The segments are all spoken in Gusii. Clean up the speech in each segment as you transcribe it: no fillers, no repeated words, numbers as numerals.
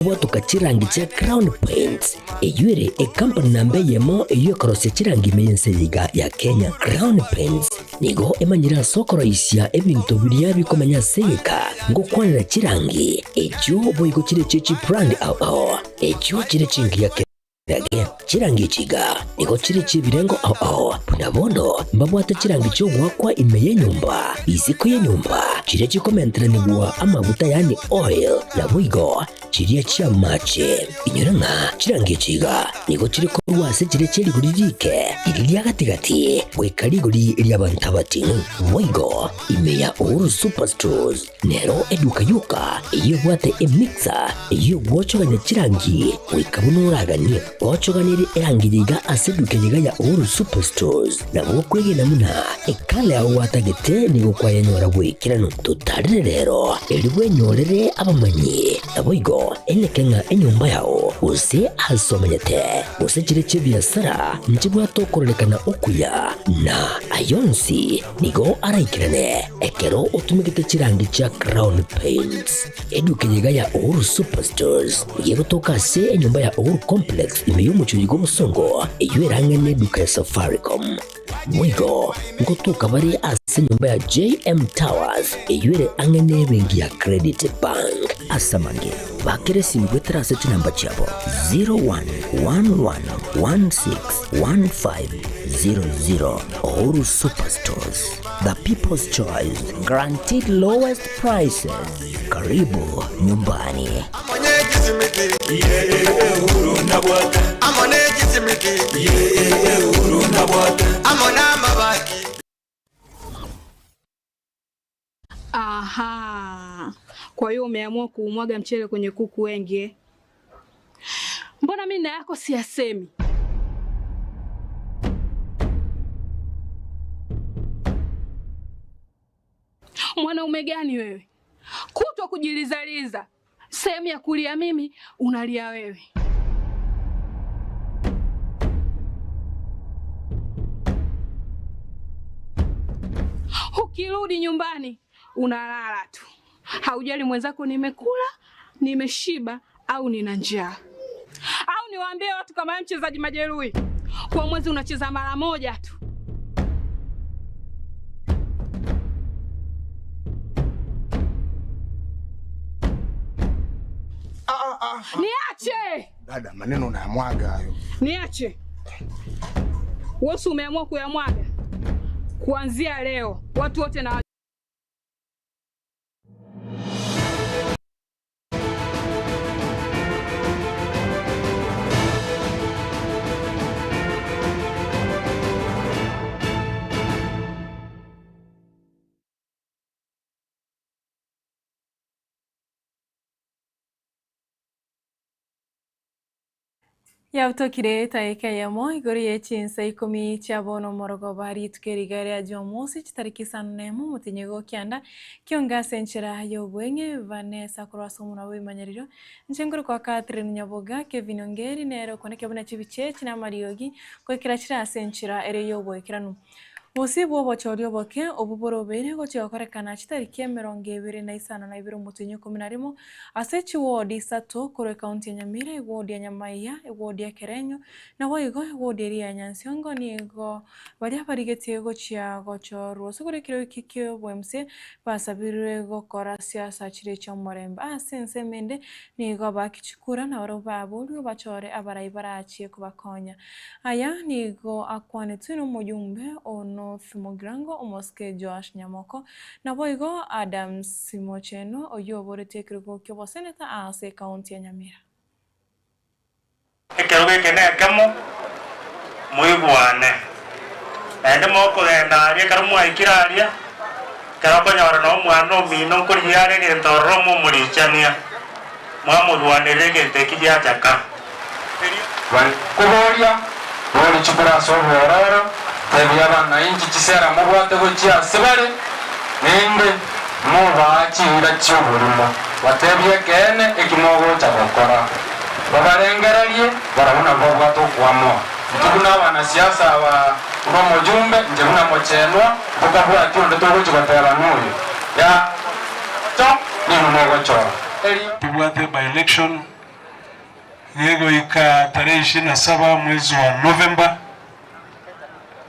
Gwatoka chirangi chia Crown Paints, eyio ere ekampani namba eyemo eyio ekorosia chirangi ime y'ense eye iga ya Kenya. Crown Paints nigo emanyire ase okoroisia ebinto biria bikomenya ase egeka ngokwanera chirangi echio boigo chire chie chibrand ao ao echio chire chingiya Kerage chirangi echi iga nigo chire chi'ebirengo ao ao, buna bono mbabwate chirangi chi'ogoakwa ime y'enyomba, isiko y'enyomba, chiria chikomenteranigwa amaguta yaani oil, naboigo chiria chi'amache. Inyora ng'a chirangi echi iga nigo chire korwa ase chiria chie rigori riike, riria ria gati-gati, goika rigori ri'abanto abating'u. Boigo ime ya Uhuru Superstores Nero eduka yoka eyio ebwate emixer eyio egwochogania chirangi goika buna oraganie. Ochoganirie erangi eye iga ase eduka eye iga ya Uhuru Superstores, nabo okwegena buna ekala yao gwatagete nigo kwayenyora goikeranu. Totarire rero erio bwenyorere abamanyi, naboigo eneke ng'a enyomba yao gose ase omenyete gose chire chi'ebiasara nchibwate okororekana okuya, na ayonsi Nigo araikerane ekero otumegete chirangi chia Crown Paints. Eduka eye iga ya Uhuru Superstores nigo egotoka ase enyomba ya Uhuru Complex ime y'omochie oyo bw'obosongo eyio erang'ane eduka ya Safaricom. Boigo ngotoka bare ase enyomba ya JM Towers eyio ere ang'e n'ebenki ya Credit Bank. Ase amange, bakera esimi goetera ase chinamba chiabo 0111161500. Uhuru Superstores, the people's choice, guaranteed lowest prices. Karibu nyumbani. Aha, kwa hiyo umeamua kuumwaga mchele kwenye kuku wengi eh? Mbona mimi na yako siyasemi? Mwanaume gani wewe, kutwa kujilizaliza, sehemu ya kulia mimi unalia wewe. Ukirudi nyumbani unalala tu, haujali mwenzako nimekula, nimeshiba au nina njaa. Au niwaambie watu kama wewe mchezaji majeruhi, kwa mwezi unacheza mara moja tu. Ah, ah, ah. Niache Dada, maneno unayamwaga hayo. niache. Wewe si umeamua kuyamwaga? Kuanzia leo watu wote na Yabutokire etaika eyemo igoro ye chinsa ikomi chia bono omorogoba rituko eriga ria Jumamosi chitariki isano na emo omotienyi o kianda kionge ase enchera y'obweng'e Vanessa korwa ase omonwa bw'ebimanyererio inche nkorokwa Catherine Nyaboga Kevin Ongeri nere okonekia buna chibicha echi na amariogi goikera chire ase enchera ere y'oboikeranu. Bosio bw'obochori oboke obwo borobeire gochia gokorekana chitariki emerongo ebere na isano na ibere omotienyi o ikomi na rimo, ase chiwodi isato korwa ekaunti ya Nyamira, ewodi ya Nyamaiya, ewodi ya Kerenyo, naboigo ewodi eria ya Nyansiongo nigo baria barigetie gochia gochorwa ase koria ekero eki ki'obwemse basabirwe gokora siasa chiria chi'omorembe. Ase ensemo ende nigo abaaki chikura nabarabwo baboorwe bachore abarai barachie kobakonya. Aya nigo akwanetwe nomojumbe o North Mugirango, omosike Joash Nyamoko, naboigo Adams Mocheno oyio oboretie ekerogo ki'oboseneta ase ekaunti ya Nyamira. Ekerogo eke nekemo, moigwane. Naende mokogenda aria, ekero mwaikire aria, ekero okonyora na omwana omino nkorigia are egento ororo momorichania, mwamorwanerera egento ekio giachaka. Erio. Bare koboria, Boria chikura ase obwororo, tebia abang'ainchi chisera mobwate gochia ase bare, naende mobaa chiira chi'oborimo, batebie ekeene eki mogocha gokora. Babarengererie, barabwo nabwo babwate okoamoa. Intwe buna abanasiasa aba, buna omojumbe, inche buna mochenwa, ntokabwati onde togochia goteba noyo. Yaya, ninwe mogochora. Erio. Tobwate by-election. Gegoika tarehe 27 mwezi wa Novemba,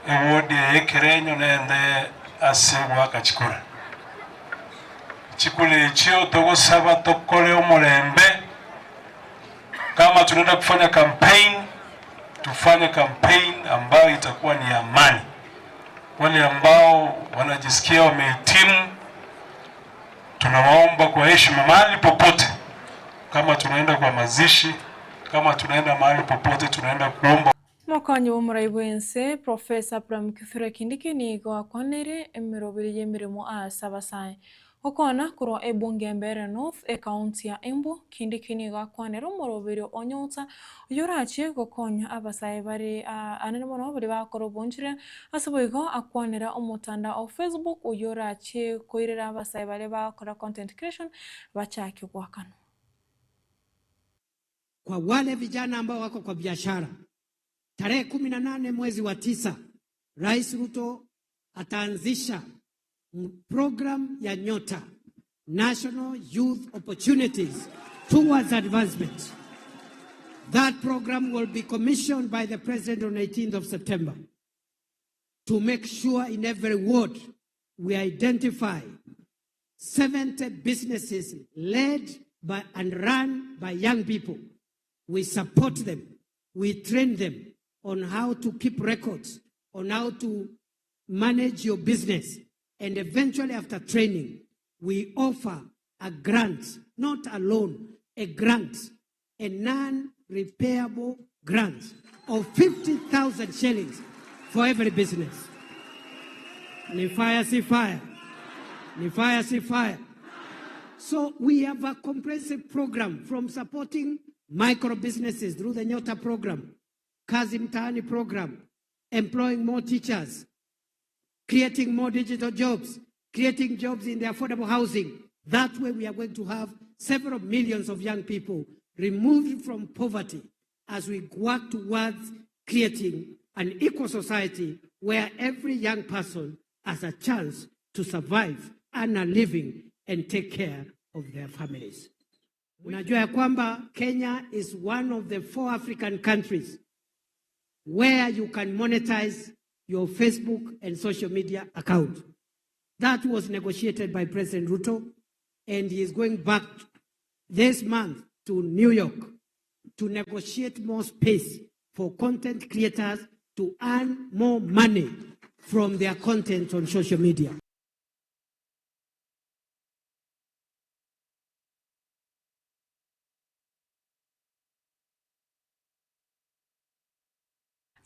ewodi eye y'ekerenyo nende ase ogoaka chikura. Chikura echio togosaba tokore omorembe, kama tunaenda kufanya campaign, tufanye campaign ambayo itakuwa ni amani. Wale ambao wanajisikia wamehitimu, tunawaomba kwa heshima mahali popote, kama tunaenda kwa mazishi, kama tunaenda mahali popote, tunaenda kuomba. Omokonyi bw'omorai bw'ense, Professor Abraham Kithure Kindiki nigo akwanire emeroberi y'emeremo ase abasae. Gokwana korwa ebunge ya Mbeere North, ekaunti ya Embu, Kindiki nigo akwanire omoroberio o Nyota oyio orachie gokonya abasae bare anene mono baria bagokora obonchire ase boigo akwanera omotandao o Facebook oyio orachie koirera abasae baria bagokora content creation bachake goakanwa. Kwa wale vijana ambao wako kwa biashara, tarehe 18 mwezi wa 9, Rais Ruto ataanzisha program ya Nyota, National Youth Opportunities Towards Advancement. That program will be commissioned by the President on 18th of September to make sure in every ward we identify 70 businesses led by and run by young people. We support them. We train them on how to keep records, on how to manage your business. And eventually, after training, we offer a grant, not a loan, a grant, a non-repayable grant of 50,000 shillings for every business. Ni fire, si fire. Ni fire, si fire. So we have a comprehensive program from supporting micro businesses through the Nyota program, Kazi Mtaani program, employing more teachers, creating more digital jobs, creating jobs in the affordable housing. That way we are going to have several millions of young people removed from poverty as we work towards creating an equal society where every young person has a chance to survive, earn a living, and take care of their families. Unajua ya kwamba Kenya is one of the 4 African countries where you can monetize your Facebook and social media account. That was negotiated by President Ruto, and he is going back this month to New York to negotiate more space for content creators to earn more money from their content on social media.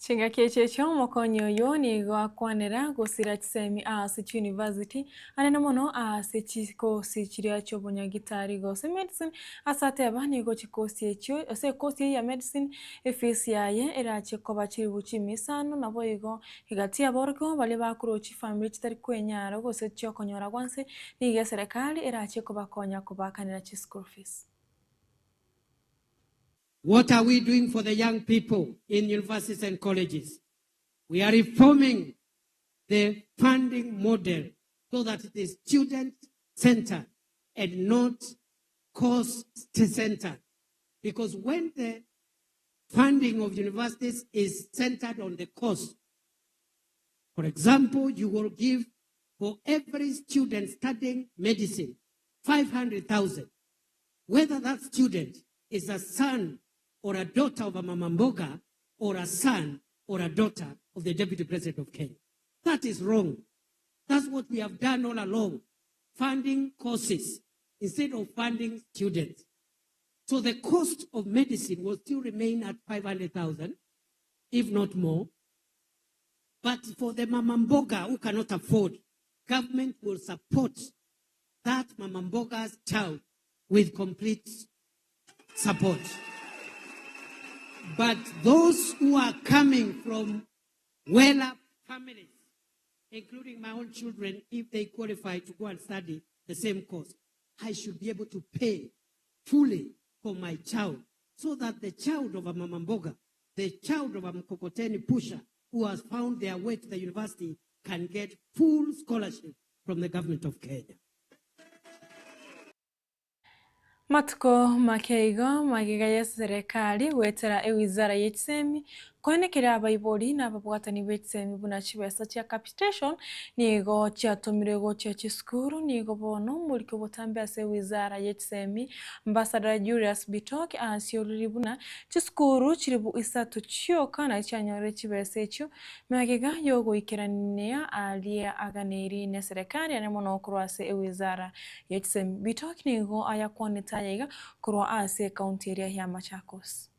Chingaki echi echio omokonyi oyio nigo akwanera gosira chisemi ase chiuniversity anene mono ase chikosi chiria chi'obonyagitari gose medicine ase ateba nigo chikosi echio ase ekosi eyio ya medicine efees yaye erache koba chilifu chimia isano naboigo egati y'aborokigwa baria bakorwa chifamiri chitari kwenyara gose chiokonyora gwanse nigo eserekari erache kobakonya kobakanera chischool fees. What are we doing for the young people in universities and colleges? We are reforming the funding model so that it is student-centered and not cost-centered. Because when the funding of universities is centered on the cost, for example, you will give for every student studying medicine 500,000. Whether that student is a son or a daughter of a mama mboga or a son or a daughter of the deputy president of Kenya. That is wrong. That's what we have done all along, funding courses instead of funding students. So the cost of medicine will still remain at 500,000, if not more. But for the mama mboga who cannot afford, government will support that mama mboga's child with complete support. But those who are coming from well-up families, including my own children, if they qualify to go and study the same course, I should be able to pay fully for my child, so that the child of a mama mboga, the child of a mkokoteni pusher who has found their way to the university can get full scholarship from the government of Kenya. Matuko make igo magega y'eserekari goetera ewizara ye chisemi koenekeria abaibori na ababwatani be chisemi buna chibesa chia capitation nigo chiatomirwe gochia chisukuru nigo bono omoriki obotambe ase ewizara ye chisemi Ambassador Julius Bitok asioriri buna chisukuru chiribu isato chioka nario chianyorire chibesa echio magega yogoikerania aria aganeiri neserekari ane mono korwa ase ewizara ye chisemi. Bitok nigo ayakwanete aya iga korwa ase ekaunti eria ya Machakos.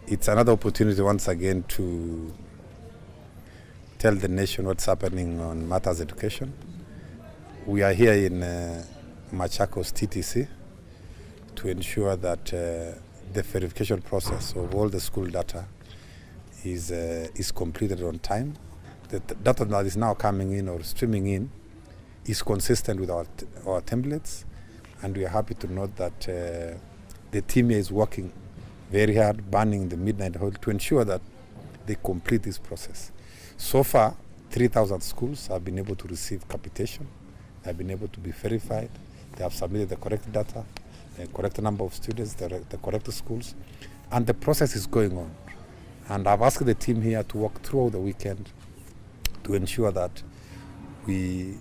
It's another opportunity once again to tell the nation what's happening on matters education. We are here in uh, Machakos TTC to ensure that uh, the verification process of all the school data is, uh, is completed on time. The data that is now coming in or streaming in is consistent with our, our templates, and we are happy to note that uh, the team here is working very hard, burning the midnight oil to ensure that they complete this process. So far, 3,000 schools have been able to receive capitation, they have been able to be verified, they have submitted the correct data, the correct number of students, the, the correct schools, and the process is going on. And I've asked the team here to work throughout the weekend to ensure that we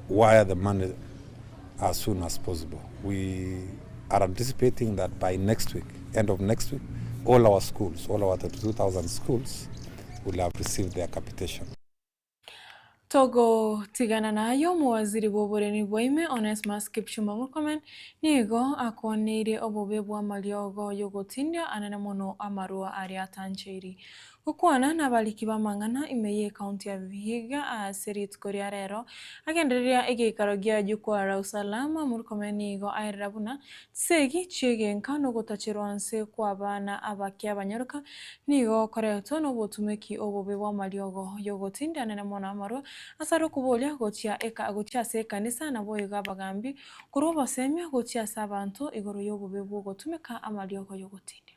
wire the money as soon as possible. We are anticipating that by next week, end of next week, all our schools, all our 32,000 schools will have received their capitation. Togotigana naye omowaziri bw'oboremi bwaime Onesmus Kipchumba Murkomen nigo akwaneire obobe bw'amariogo y'ogotindia anene mono amarua aria atancheiri. Gokwana nabariki b'amang'ana ime y'ecounty ya Vihiga ase rituko ria rero, agendereria egeikaro gia Jukwaa la Usalama Murkomen nigo aerera buna chisegi chi'egenka nogotacherwa nse kw'abana abake abanyaroka nigo koretwa nobotumeki obobe bw'amariogo y'ogotinda anene mono amarwa asare okoboria gochia eka gochia ase ekanisa naboigo abagambi korwa obosemia gochia ase abanto igoro y'obobe bw'ogotumeka amariogo y'ogotindia.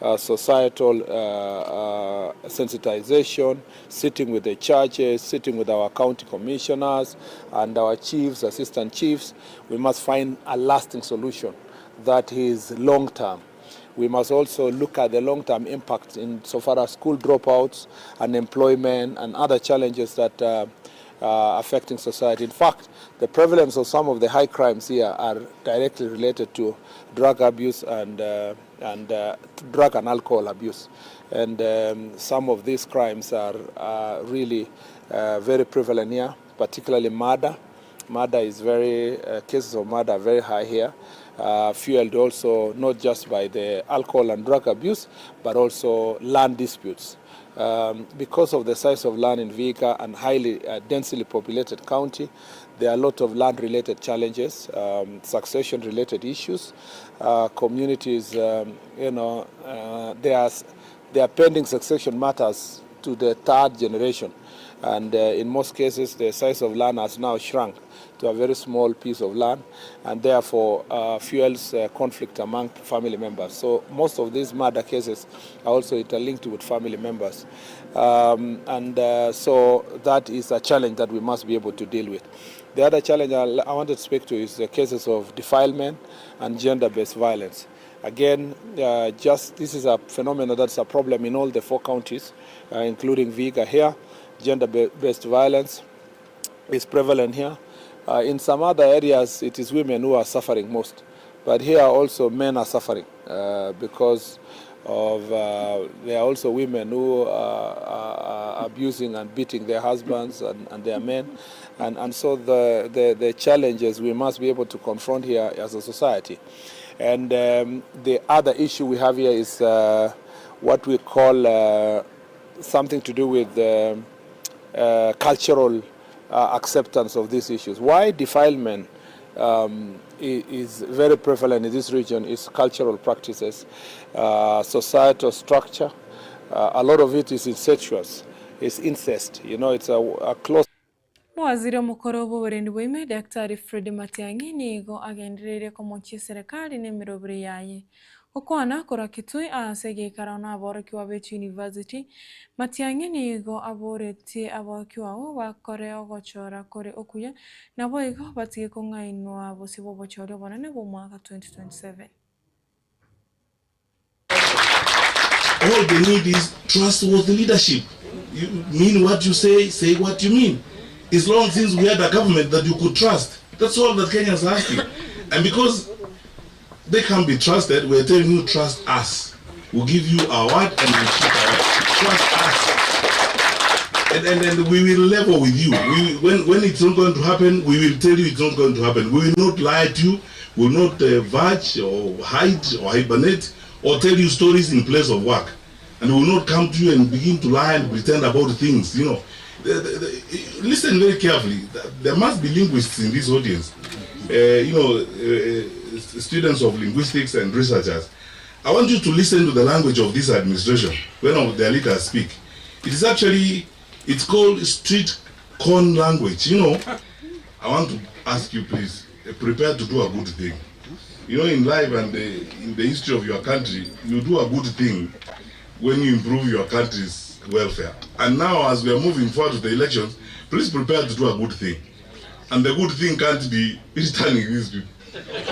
Uh, societal uh, uh, sensitization, sitting with the churches, sitting with our county commissioners and our chiefs, assistant chiefs. We must find a lasting solution that is long term. We must also look at the long term impact in so far as school dropouts, unemployment, and other challenges that uh, affecting society. In fact, the prevalence of some of the high crimes here are directly related to drug abuse and, uh, and uh, drug and alcohol abuse. And um, some of these crimes are really uh, very prevalent here, particularly murder. Murder is very, uh, cases of murder are very high here, uh, fueled also not just by the alcohol and drug abuse, but also land disputes. Um, because of the size of land in Vihiga and highly uh, densely populated county, there are a lot of land-related challenges, um, succession-related issues. Uh, communities, um, you know, uh, there are, there are pending succession matters to the third generation. And uh, in most cases, the size of land has now shrunk to a very small piece of land and therefore uh, fuels uh, conflict among family members. So most of these murder cases are also interlinked with family members. Um, and uh, so that is a challenge that we must be able to deal with. The other challenge I, I wanted to speak to is the cases of defilement and gender-based violence. Again, uh, just this is a phenomenon that's a problem in all the four counties, uh, including Vihiga here. Gender-based violence is prevalent here. Uh, in some other areas, it is women who are suffering most. But here also men are suffering uh, because of uh, there are also women who are, are abusing and beating their husbands and, and their men. And, and so the, the, the challenges we must be able to confront here as a society. And um, the other issue we have here is uh, what we call uh, something to do with uh, cultural uh, acceptance of these issues. Why defilement um, is very prevalent in this region is cultural practices, uh, societal structure. Uh, a lot of it is incestuous, it's incest. You know, it's a, a close Mowaziri omokoro bw'oborendi bwaime Daktari Fred Matiang'i nigo agendereire komochia eserekari na emeroberi yaye. Gokwana korwa Kitui ase egeikaro naborokigwa be chiyunivasiti, Matiang'i nigo aboretie aborokigwa abwo bakore ogochora kore okuya, naboigo batige kong'ainwa bosio bw'obochori obonene bw'omwaka 2027. All they need is trustworthy leadership. You mean what you say, say what you mean. It's long since we had a government that you could trust. That's all that Kenyans are asking. And because they can't be trusted, we're telling you trust us. We'll give you our word and we'll keep our word. Trust us. And, and, and we will level with you. We, when, when it's not going to happen, we will tell you it's not going to happen. We will not lie to you. We will not uh, verge or hide or hibernate or tell you stories in place of work. And we will not come to you and begin to lie and pretend about things, you know. The, the, the, listen very carefully. There must be linguists in this audience, uh, you know, uh, students of linguistics and researchers. I want you to listen to the language of this administration when their leaders speak. It is actually, it's called street corn language, you know. I want to ask you, please, prepare to do a good thing. You know, in life and in the history of your country, you do a good thing when you improve your country's welfare. And now, as we are moving forward to the elections, please prepare to do a good thing. And the good thing can't be returning these people.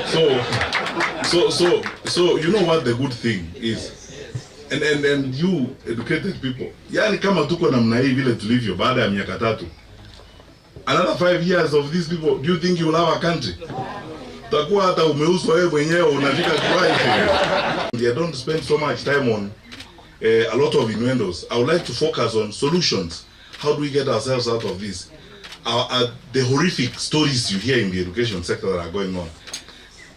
So, so, so, so you know what the good thing is. And, and, and you educated people, yani kama tuko namna hii vile tulivyo baada ya miaka tatu, another 5 years of these people, do you think you will have a country? Utakuwa hata umeuzwa wewe mwenyewe unafika kiwango. I don't spend so much time on a lot of innuendos. I would like to focus on solutions. How do we get ourselves out of this? The horrific stories you hear in the education sector that are going on.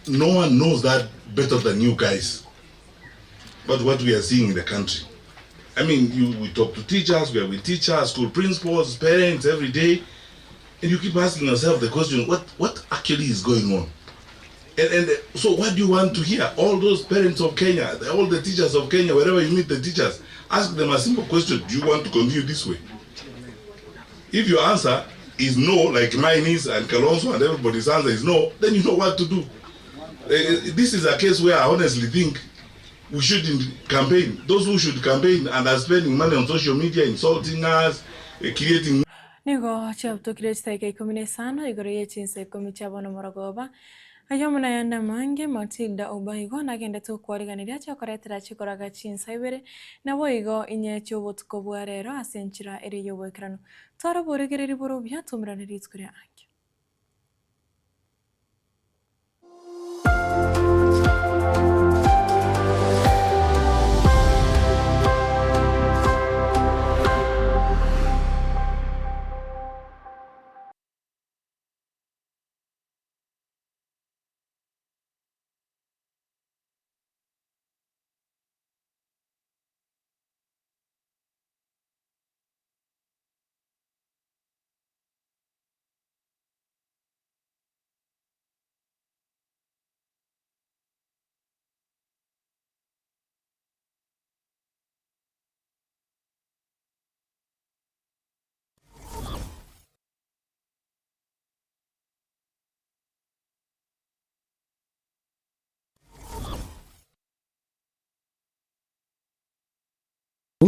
No one knows that better than you guys. But what we are seeing in the country. I mean, we talk to teachers, we are with teachers, school principals, parents every day, and you keep asking yourself the question, what actually is going on? And so what do you want to hear? All those parents of Kenya, all the teachers of Kenya, wherever you meet the teachers, ask them a simple question, do you want to continue this way? If your answer is no, like mine is and Kalonzo and everybody's answer is no, then you know what to do. This is a case where I honestly think we shouldn't campaign. Those who should campaign and are spending money on social media, insulting us, creating... Nigo chiabutokire chitaika 15 igoro ye chinsa 10 chiabono morogoba ayo munayanda mange Matilda Obaigo nagendete okwariganiria chiakoretera chikoraga chinsa ibere nabo igo inye chiobotuko bwa rero ase enchera ere yoboekerano twara boregereri borobia tumiraneri rituko ria ange.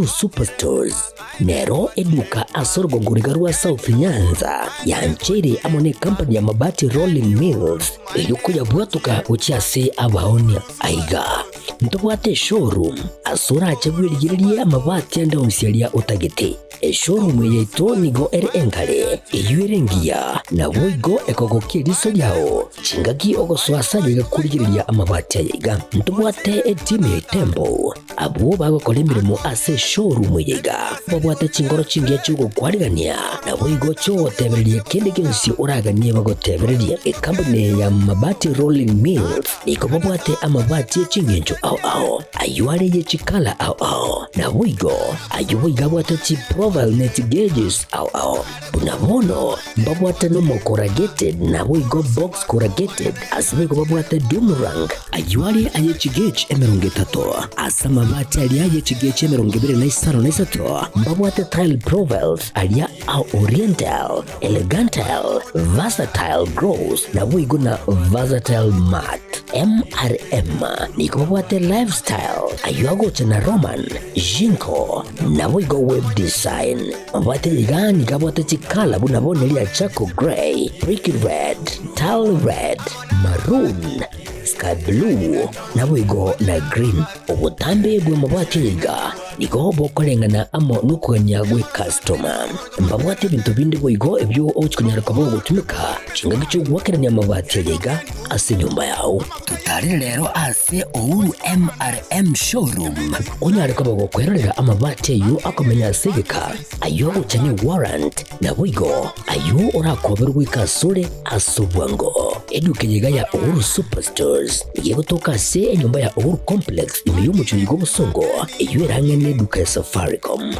Superstores nero eduka asorogongoriga rwa South Nyanza yanchere amo ne company ya Mabati Rolling Mills eyuko bwatuka uchiase abaonia aiga ntobwate showroom asora achebwirigirerie amabati ande onsiaria utagete eshowroom yetu nigo ere enkare eyuere ngiya nabo igo ekogokia eriso riao chingaki ogoswasaria kurigereria amabati ayaiga ntobwate etimu ya Tembo abo bagokora emirimo ase showroom yaiga babwate chingoro chingiya chiogokwarigania nabo igo chiogotebereria kende gionsi oraganie bagotebereria ekampuni ya Mabati Rolling Mills nigo babwate amabati echingencho ao ao ayo are yechikala ao ao nabo igo ayo boiga abwate chiprofile net gauges ao ao buna bono mbabwate nomo corrugated nabo igo box corrugated ase boigo babwate doomerang ayo are aye chigauge 30 ase amabati aria aye chigauge 25 2053 mbabwate Tile Profiles aria a Oriental, Elegantal, Versatile Gross naboigo na Versatile Mat. MRM nigo babwate Lifestyle ayio agocha na Roman, Jinko naboigo Web Design. Mabwate iga nigo abwate chikala buna bono eria Charcoal Grey, Brick Red, Tile Red, Maroon, Sky Blue naboigo na Green. Obotambe bw'amabati iga nigo bokoreng'ana amo nokogania gw'ekastoma. Mbabwate ebinto binde boigo ebio ogochia konyara koba ogotumeka chingaki chi'ogoakerania amabati aya iga ase enyomba yao. Totarere rero ase Uhuru MRM Showroom onyare koba gokwerorera amabati ayio akomenya ase egeka, ayio ogocha ne warrant, naboigo ayio orakoberwe goika asore ase obwango. Eduka eye iga ya Uhuru Superstores nigo egotoka ase enyomba ya Uhuru Complex ime y'omochie oyo bw'Obosongo, eyio ere ang'e neduka ya Safaricom.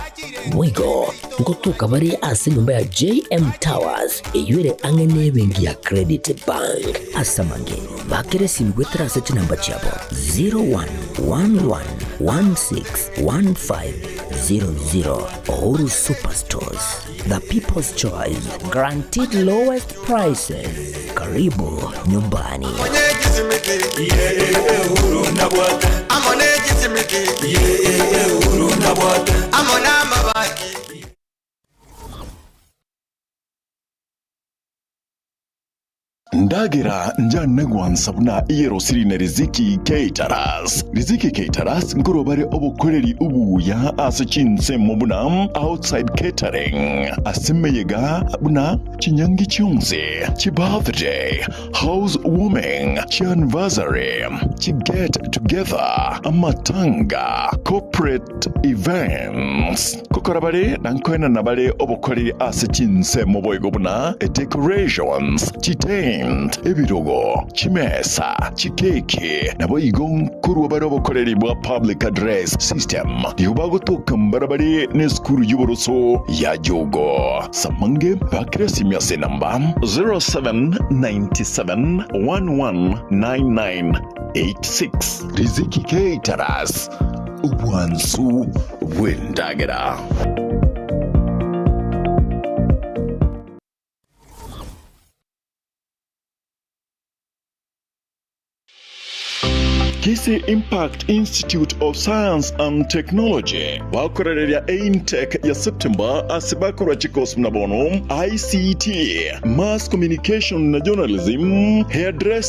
Boigo ngotoka bare ase enyomba ya JM Towers eyio ere ang'e nebenki ya Credit Bank. Ase amange, bakera esimi goetera ase chinamba chiabo 0111161500. Uhuru Superstores, the people's choice, guaranteed lowest prices. Karibu nyumbani. Ndagera njane gwansa buna eyerosiri na Riziki Caterers. Riziki Caterers nkorwa bare obokoreri obuya ase chinsemo buna outside catering, ase emeyega buna chinyangi chionsi, chibirthday, house warming, chianniversary, chiget together, amatanga, corporate events. Ngokora bare na nkoenana bare obokoreri ase chinsemo boigo buna decorations, chitent, ebirogo, chimesa, chikeki, naboigo nkorwa bare obokoreri bwa public address system. Nigo bagotoka mbarabare nesukuru y'oboroso ya Jogo. Samange bakire esimi ase enamba 0797 119986. Riziki Caterers, obwansu bw'endagera. Kisii Impact Institute of Science and Technology bakorereria eintake ya September ase bakorwa chikosi buna bono ICT, Mass Communication na Journalism, Hairdressing.